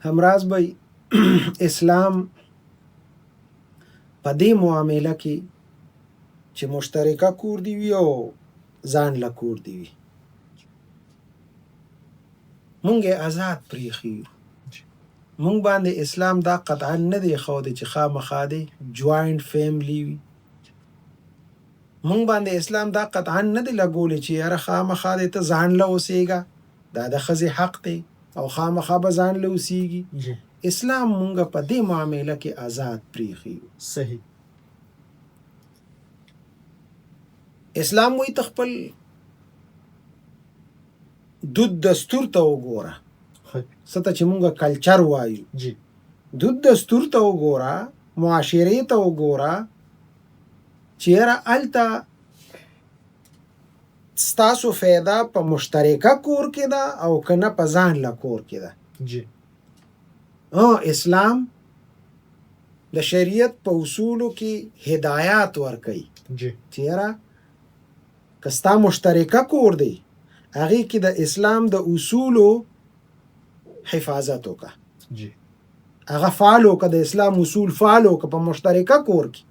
همراز بھائی، اسلام په دې معامله کې چې مشترکه کور دی وي او ځان له کور دی وي، مونږ یې آزاد پریښي یو. مونږ باندې اسلام دا قطعا نه دی ښودی چې خامخا دی جوائنټ فیملی وي. مونږ باندې اسلام دا قطعا نه دی لګولی چې یاره خامخا دی ته ځان له اوسېږه، دا د ښځې حق دی او خامخا به ځان له اوسېږي. اسلام مونږ په دې معامله کې آزاد پریښي یو. اسلام وایي ته خپل دود دستور ته وګوره، څه ته چې مونږ کلچر وایو، دود دستور ته وګوره، معاشرې ته وګوره چې یاره هلته ستاسو فایده په مشترکه کور کې ده او که نه په ځان له کور کې ده. اسلام د شریعت په اصولو کې هدایات ورکوي چې یاره که ستا مشترکه کور دی، هغې کې د اسلام د اصولو حفاظت وکړه، هغه فالو که، د اسلام اصول فالو که په مشترکه کور کې.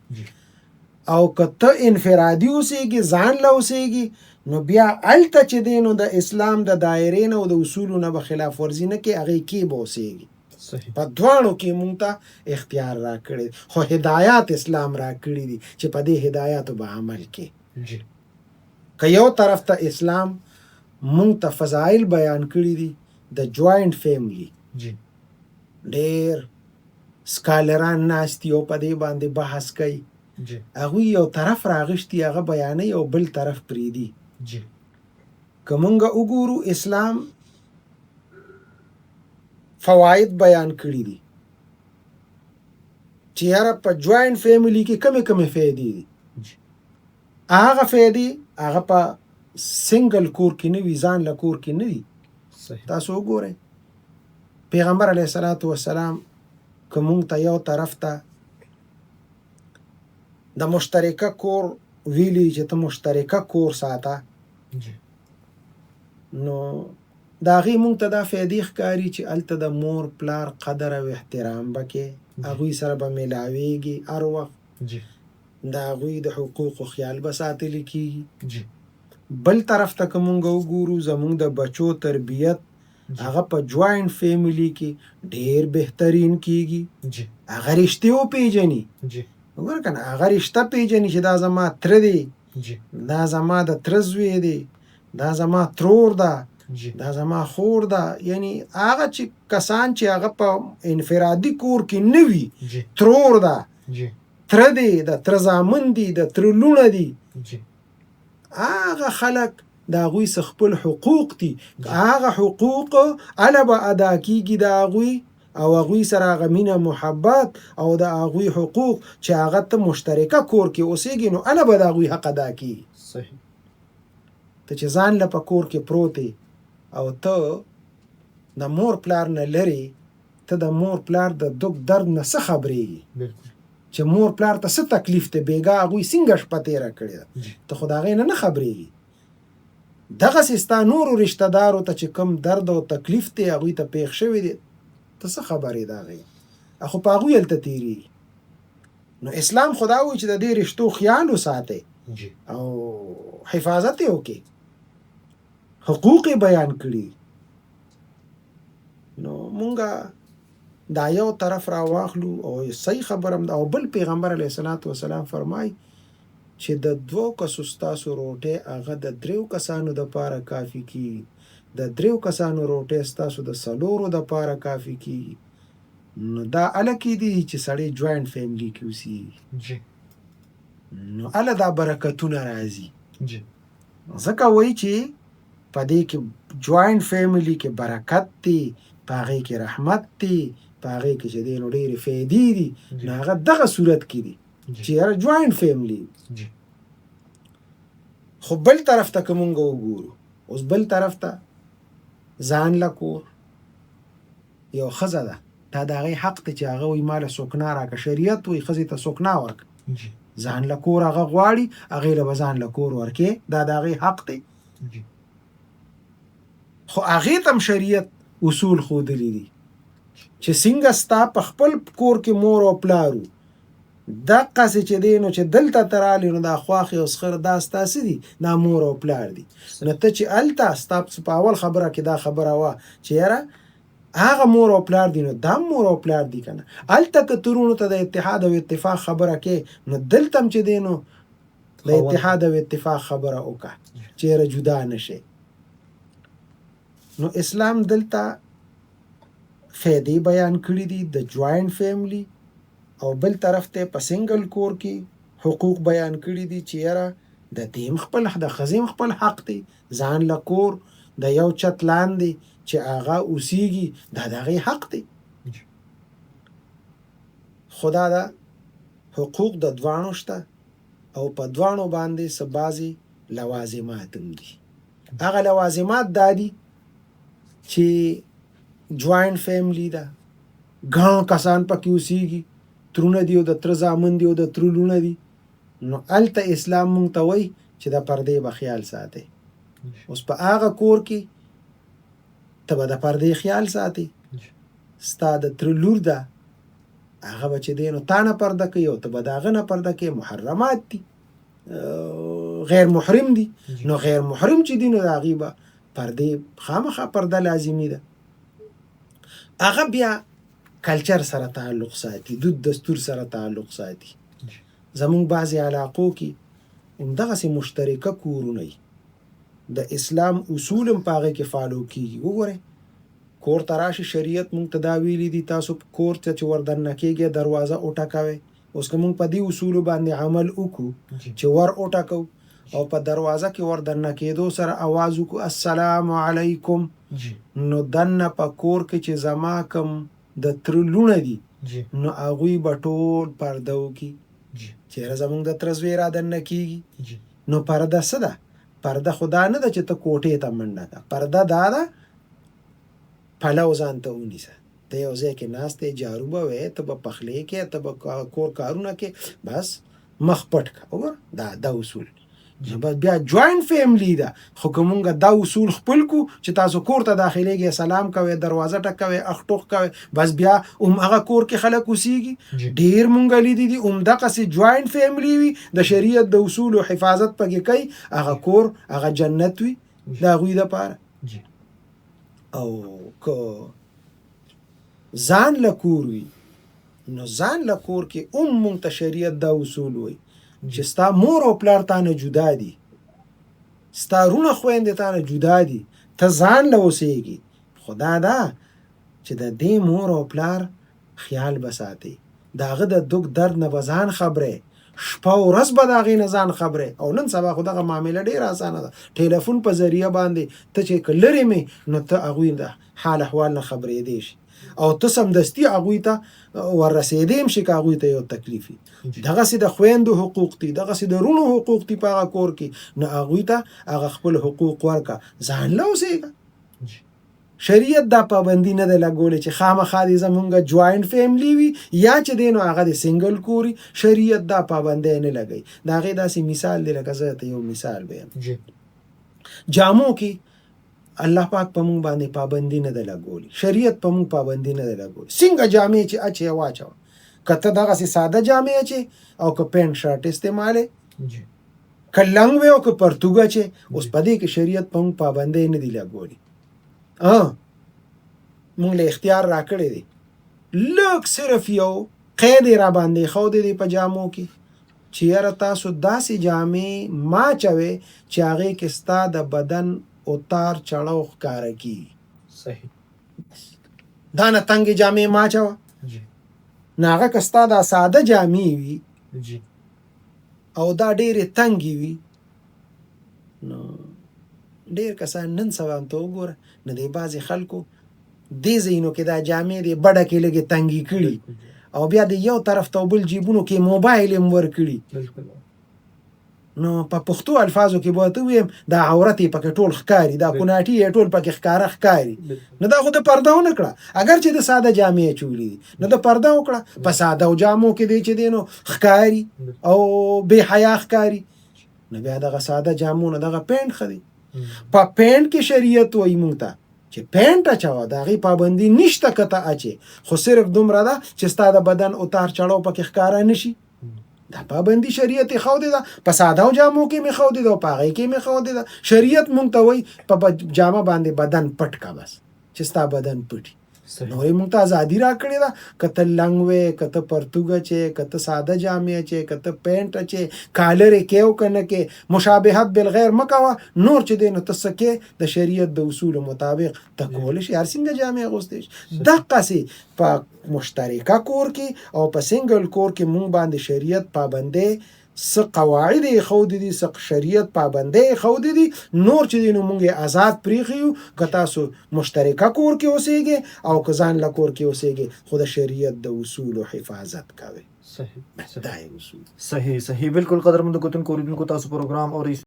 او که ته انفرادي اوسېږي، ځان له اوسېږي، نو بیا هلته چې دی نو د اسلام د دایرې نه او د اصولو نه به خلاف ورزي نه کې، هغې کې به اوسېږي. په دواړو کې مونږ ته اختیار راکړی، خو هدایات اسلام راکړي دي چې په دې هدایاتو به عمل کې. که یو طرف ته اسلام مونږ ته فضایل بیان کړي دي د جوائنټ فیملی، ډېر سکالران ناست دي او په دې باندې بحث کوي، هغوی یو طرف راغشتي، هغه بیانوي او بل طرف پرېږدي. که مونږ وګورو، اسلام فواید بیان کړي دي چې یاره په جوائنټ فیملی کې کمې کمې فایدې دي. هغه فایدې هغه په سنگل کور کې نه وي، ځان له کور کې نه وي. تاسو وګورئ، پیغمبر علیه الصلاة والسلام که مونږ ته یو طرف ته د مشترکه کور ویلی چې ته مشترکه کور ساته، نو د هغې مونږ ته دا فایدې ښکاري چې هلته د مور پلار قدر او احترام به کې، هغوی سره به ملاویږي هر وخت، د هغوی د حقوقو خیال به ساتل کیږي. بل طرف ته که مونږ وګورو، زمونږ د بچو تربیت هغه په جوائنټ فیملی کې ډیر بهترین کیږي. هغه رشتې وپیژني، وګوره که نه، هغه رشته پیژني چې دا زما تره دی، دا زما د تره زوی دی، دا زما ترور ده، دا زما خور ده. یعنی هغه چې کسان چې هغه په انفرادي کور کې نه وي، ترور ده، تره دی، د تره زامن دي، د تره لوڼه دي، هغه خلک د هغوی څه خپل حقوق دي، هغه حقوق هله به ادا کیږي د هغوی او هغوی سره هغه مینه محبت او د هغوی حقوق چې هغه ته مشترکه کور کې اوسېږي، نو هله به د هغوی حق ادا کیږي. ته چې ځان له په کور کې پروت او ته د مور پلار نه لرې، ته د مور پلار د دک درد نه څه خبرېږي؟ چې مور پلار ته څه تکلیف دی، بېګا هغوی څنګه شپه تېره کړې ده، ته خو د هغې نه نه خبرېږي. دغسې ستا نورو رشته دارو ته چې کوم درد او تکلیف دی هغوی ته پېښ شوی دی، ته څه خبرې د هغې؟ خو په هغوی هلته تېرېږي. نو اسلام خو دا وایي چې د دې رشتو خیال وساتئ او حفاظت یې وکړئ، حقوق یې بیان کړي. نو مونږه دا یو طرف را واخلو او صحیح خبره هم ده. او بل پیغمبر علیه الصلاة والسلام فرمایي چې د دوو کسو ستاسو روټۍ هغه د دریو کسانو دپاره کافي کیږي، د دریو کسانو روټۍ ستاسو د څلورو دپاره کافي کیږي. نو دا هله کېدی چې سړی جوائنټ فیملی کې اوسېږي، نو هله دا برکتونه راځي. ځکه وایي چې په دې کې جوائنټ فیملی کې برکت دی، په هغې کې رحمت دی، په هغې کې چې دی نو ډېرې فایدې دي. نو هغه دغه صورت کې دي چې یاره جوائنټ فیملی. خو بل طرف ته که مونږ وګورو، اوس بل طرف ته ځان له کور یو ښځه ده، دا د هغې حق دی چې هغه وایي ما له سکنا راکړه. شریعت وایي ښځې ته سکنا ورکړه. ځان له کور هغه غواړي، هغې له به ځان له کور ورکې، دا د هغې حق دی. خو هغې ته هم شریعت اصول ښودلي دي. چې څنګه ستا په خپل کور کې مور او پلار وو، دقسې چې دی نو چې دلته ته راغلې نو دا خواښې او سخر دا ستا څه دي؟ دا مور او پلار دي. نو ته چې هلته ستا په اول خبره کې دا خبره وه چې یاره هغه مور او پلار دي، نو دا هم مور او پلار دي که نه. هلته که ته وروڼو ته د اتحاد او اتفاق خبره کې، نو دلته هم چې دی نو د اتحاد او اتفاق خبره وکړه چې یاره جدا نه شي. نو اسلام دلته فیدې بیان کړي دي د جوائنټ فیملی، او بل طرف ته په سنگل کور کې حقوق بیان کړي دي چې یاره د دې هم خپل، د ښځې هم خپل حق دی، ځان له کور د یو چت لاندې چې هغه اوسیږي دا د هغې حق دی. خو دا ده حقوق د دواړو شته او په دواړو باندې څه بعضې لوازمات هم دي. هغه لوازمات دا دي چې جوائنټ فیملی ده، ګڼ کسان پکې اوسیږي، ترونه دي او د تره زامن دي او د تره لوڼه دي، نو هلته اسلام مونږ ته وایي چې د پردې به خیال ساتئ. اوس په هغه کور کې ته به د پردې خیال ساتې، ستا د تره لور ده، هغه به چې دی نو تا نه پرده کوي او ته به د هغه نه پرده کوې، محرمات دي، غیر محرم دي، نو غیر محرم چې دي نو د هغې به پردې خامخا پرده لازمي ده. هغه بیا کلچر سره تعلق ساتي، دود دستور سره تعلق ساتي. زمونږ بعضې علاقو کې همدغسې مشترکه کورونه وي، د اسلام اصول هم په هغې کې فالو کیږي. وګورئ کور ته راشي، شریعت مونږ ته دا ویلي دي تاسو کور ته چې ور دننه کېږئ دروازه وټکوئ. اوس که مونږ په دې اصولو باندې عمل وکړو چې ور وټکو او په دروازه کې ور دننه کېدو سره اواز وکړو السلام علیکم، نو دننه په کور کې چې زما کوم د تره لوڼه دي نو هغوی به ټول پرده وکړي چې یاره زمونږ د تره زوی را دننه کېږي. نو پرده څه ده؟ پرده خو دا نه ده چې ته کوټې ته منډه کړه، پرده دا ده پلو ځان ته ونیسه، ته یو ځای کې ناست یې، جارو به وې، ته به پخلی کې، ته به کور کارونه کې، بس مخ پټ کړه. وګوره دا دا اصول. نو بس بیا جوائنټ فیملی ده، خو که مونږ دا اصول خپل کو چې تاسو کور ته داخليږئ سلام کوئ، دروازه ټکوئ، اخ ټوخ کوئ، بس بیا هم هغه کور کې خلک اوسیږي. ډیر مونږ لیدي دي هم دقسې جوائنټ فیملی وي، د شریعت د اصولو حفاظت پکې کوي، هغه کور هغه جنت وي د هغوی دپاره. او که ځان له کور وي نو ځان له کور کې هم مونږ ته شریعت دا اصول وایي چې ستا مور او پلار تا نه جدا دي، ستا وروڼه خویندې تا نه جدا دي، ته ځان له اوسېږي، خو دا ده چې د دې مور او پلار خیال به ساتې، د هغه د دک درد نه به ځان خبرې، شپه او ورځ به د هغې نه ځان خبرې. او نن سبا خو دغه معامله ډېره اسانه ده، ټلیفون په ذریعه باندې ته چې که لرې مې نو ته هغوی د حال احوال نه خبرېدی شي او ته سمدستي هغوی ته ورسېدی هم شي که هغوی ته یو تکلیف وي. دغسې د خویندو حقوق دي، دغسې د وروڼو حقوق دي په هغه کور کې، نو هغوی ته هغه خپل حقوق ورکړه، ځان له اوسېږه. شریعت دا پابندي نه ده لګولې چې خامخا دې زمونږ جوائنټ فیملی وي یا چې دی نو هغه دې سنګل کوري، شریعت دا پابندی نه لګوي. د هغې داسې مثال دی لکه زه ته یو مثال ویم، جامو کې الله پاک په مونږ باندې پابندي نه ده لګولې، شریعت په مونږ پابندي نه ده لګولې. څنګه جامې چې اچې واچوه، که ته دغسې ساده جامې اچې او که پینټ شرټ استعمالې، که لنګ وې او که پرتوګ اچې، اوس په دې کې شریعت په مونږ پابندۍ نه دي لګولې. مونږ له اختیار راکړی دی، لږ صرف یو قید یې را باندې ایښودی دی په جامو کې چې یاره تاسو داسې جامې ما چوئ چې هغې کې ستا د بدن اوتار چړو ښکاره کیږي. صحیح. دا نه تنګې جامې ما چوه، نه هغه که ستا دا ساده جامې وي او دا ډېرې تنګې وي، نو ډېر کسان نن سبا هم ته وګوره نو د بعضې خلکو دې ځایونو کې دا جامې دې بډه کې لږې تنګې کړي او بیا د یو طرف ته بل جیبونو کې موبایل هم ورکړي. نو په پښتو الفاظو کې به ورته ووایم دا عورت یې پکې ټول ښکاري، دا کوناټي یې ټول پکې ښکاره ښکاري. نو دا خو د پرده ونه کړه، اګر چې د ساده جامې اچولې دي، نو د پرده وکړه په ساده جامو کې دی چې دی نو ښکاري او بې حیا ښکاري. نو بیا دغه ساده جامو نه دغه پینټ ښه دی. په پینټ کې شریعت وایي مونږ ته چې پینټ اچوه، د هغې پابندي نشته که ته اچې، خو صرف دومره ده چې ستا د بدن اتار چړاو پکې ښکاره نه شي. دا پابندي شریعت ایښودې ده، په ساده جامو کې مې ښودې ده او په هغې کې مې ښودې ده. شریعت مونږ ته وایي په جامه باندې بدن پټ کا، بس چې ستا بدن پټي. نور یې مونږ ته ازادي راکړې ده، که ته لنګ وې، که ته پرتوګ اچې، که ته ساده جامې اچې، که ته پینټ اچې، کالر یې کې او که نه کې، مشابهت بالغیر مه کوه. نور چې دی نو ته څه کې د شریعت د اصولو مطابق ته کولی شې هر څنګه جامې اغوستی شې. دقسې په مشترکه کور کې او په سنګل کور کې مونږ باندې شریعت پابندې څه قواعد یې ښودي دي، څه شریعت پابندۍ یې ښودي دي. نور چې دی نو مونږ یې ازاد پرېښي یو، که تاسو مشترکه کور کې اوسېږئ او که ځان له کور کې اوسېږئ، خو د شریعت د اصولو حفاظت کوئ. صحیح. دا یې اصول. صحیح صحیح، بالکل. قدرمند کتونکو، اوریدونکو، تاسو پروګرام اورئ.